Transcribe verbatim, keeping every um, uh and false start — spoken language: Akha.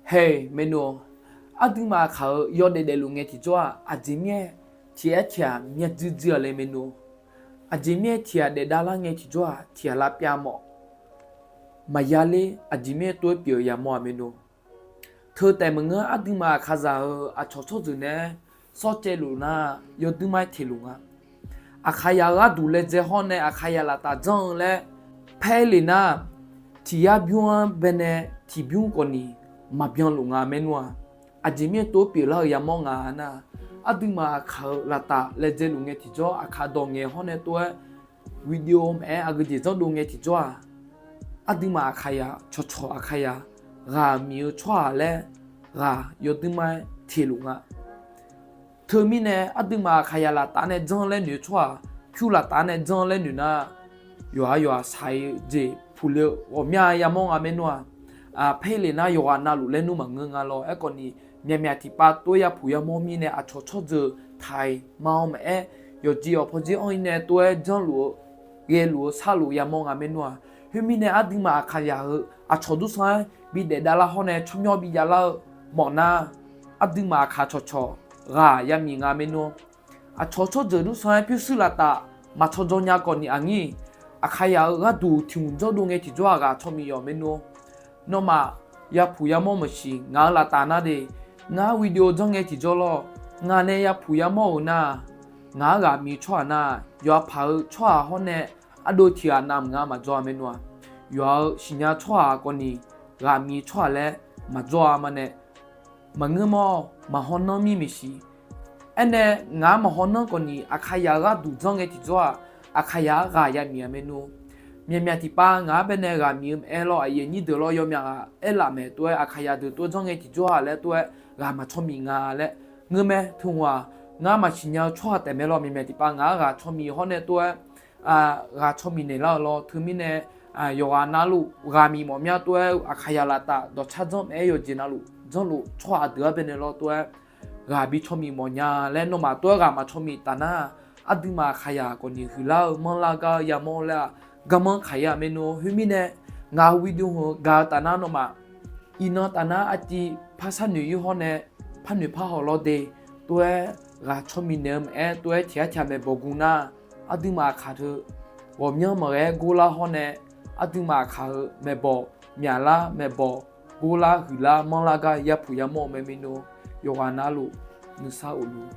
Hae, maernmr-or, aqduimaf aqkaq-euq yawdaef daefluf ngae tiqjawr-aq, aqjeq mirnae tiq aer tiq ghaq myavdzuiv dzuiv-aq le maernmr-or. Aqjeq mirnae tiq ghaq daefdav lar ngae tiqjawr-aq, tiq ghaq lavpyav mawf maqya ler, aqjeq mirnae tov-aer pyeuf-eu yamawr-aq maernmr-or. Teu taef maqngeur, aqduimaf aqkaqzaq-euq aqcawq tsawrjeuq nae-aer sawr caevluf nar, yawduirma-aer teqluf nga. Aqkaqyaq-euq gharduq laedzae hawr nae aqkaqyaq laftaf janr-eu laer paer le nar, tiq yar bymr-anr baenae tiq bymr khawfni maqbyanluf nga maernmr-aq. Aqjeq mirnae tov-aer pyeuflar-eu yamawr nga nar, aqduimaf aqkaq-euq laftaf laedzae luf ngae tiqjawr, aqkaq dawq ngaeq hawr nae tov-aer video maqaer aqgeu jeq janrdov ngae tiqjawr-aq, aqduimaf aqkaqyaq cawqcawq aqkaqyaq ghaq miq-eu tsawrhaq laer ghaq yawduirma-aer teqluf nga. Teumirnae aqduimaf aqkaqyaq laftaf nae janr laer noeq-eu tsawrhaq, pyur laftaf nae janr laer noeq nar, yawqha yawqha shaq-eu jeq puqle-eu ghawqmya yamawr nga maernmr-aq. Paer le nar yawqghaq navluf laer nmr maqngeur nga lawr. Aerkhawfni, myaqmyaq tiqpav tov-aer yapuq yamawr mirnae aqcawq tsawrjeuq taq-iq ma-awr maqaer, yawqjeq yawq pawdzer anr-ir nae tov-aer janrluf-eu ghaeluf-eu sarluf yamawr nga maernmr-aq. Khoermirnae aqduimaf aqkaqyaq-euq aqcawq dursanr-aer bidaef davlar hawr nae tsawrmyanr bijav lar-eu mawf nar, aqduimaf aqkaq cawqcawq ghaq yamiq nga maernmr-or. Aqcawq tsawrjeuq dursanr-aer pyurshuir laftaf maqcaw dzaw nya khawfni aqnyir, aqkaqyaq-euq gharduq tiq hmq janrdov ngae tiqjawr-aq ghaq caw miq yawq maernmr-or. Nawmaf yapuq yamawr maqsiq, ngaq-euq laftaf nar de, ngar video janr ngae tiqjawr lawr, ngaq nae yapuq yamawr-euq nar, ngaq-anr ghaq miq-eu tsawrhaq nar, yawqha paq-eu tsawrhaq hawr nae ardov tiq ghaq navmq nga maqjawr-a maernmr-aq. Yawqha-euq siqnya tsawrhaq khawfni ghaq miq-eu tsawrhaq laer maqjawr-a ma nae, maqngeur mawr-awr maqhaw nanr mir maeqsiq. Aernae ngaq-anr maqhaw nanr khawfni aqkaqyaq-euq gharduq janr ngae tiqjawr-aq, aqkaqyaq-anr ghaq yamiq-a maernmr-or. Myaqmyaq tiqpav ngaq-anr baenae ghaq miq-eu maqaer lawr, aqyuif aqnyir deuq lawr yawmyaq ghaq aerlaf mae tov-aer aqkaqyaq deuq tov-aer janr ngae tiqjawr-aq laer tov-aer ghaq maqcaw miq nga laer ngeur mae. Teuhmq-aq, ngar maqsiq nya-eu tsawrhaq taef mae lawr, myaqmyaq tiqpav ngaq-anr ghaq caw miq hawr nae tov-aer ghaq caw miq naeq lar-euq lawr. Teumirnae yawqghaq navluf ghaq miq mawf mya tov-aer aqkaqyaq laftaf dawqcar janr maqaer yawqjeq navluf janrluf tsawrhaq deuq-anr baenae lawr tov-aer ghaq bi caw miq mawf nya laer nawmaf tov-aer ghaq maqcaw miq taf nar, aqduimaf aqkaqyaq khawfni huiqlar-eu manrlar gar-eu yamawr laer-aq, garmanr kaq-ir-a maernmr-or. Khoermirnae ngaq-euq video heu gaq-eu taf nar nawmaf iqnan taf nar aqtiv par sharnoeq-ir hawr nae parnoeq parhaw lawr de, tov-aer ghaq caw miq naeq-eu maqaer tov-aer tiq ghaq tiq ghaq maeqbawq gu nar, aqduimaf aqkaq teu ghawqmyanr maqghae-aer gorlar hawr nae, aqduimaf aqkaq-euq maeqbawq myaqlar, maeqbawq gorlar, huiqlar manrlar gar yapuq yamawr-eu mae maernmr-or. Yawqghaq navluf nuisar of luf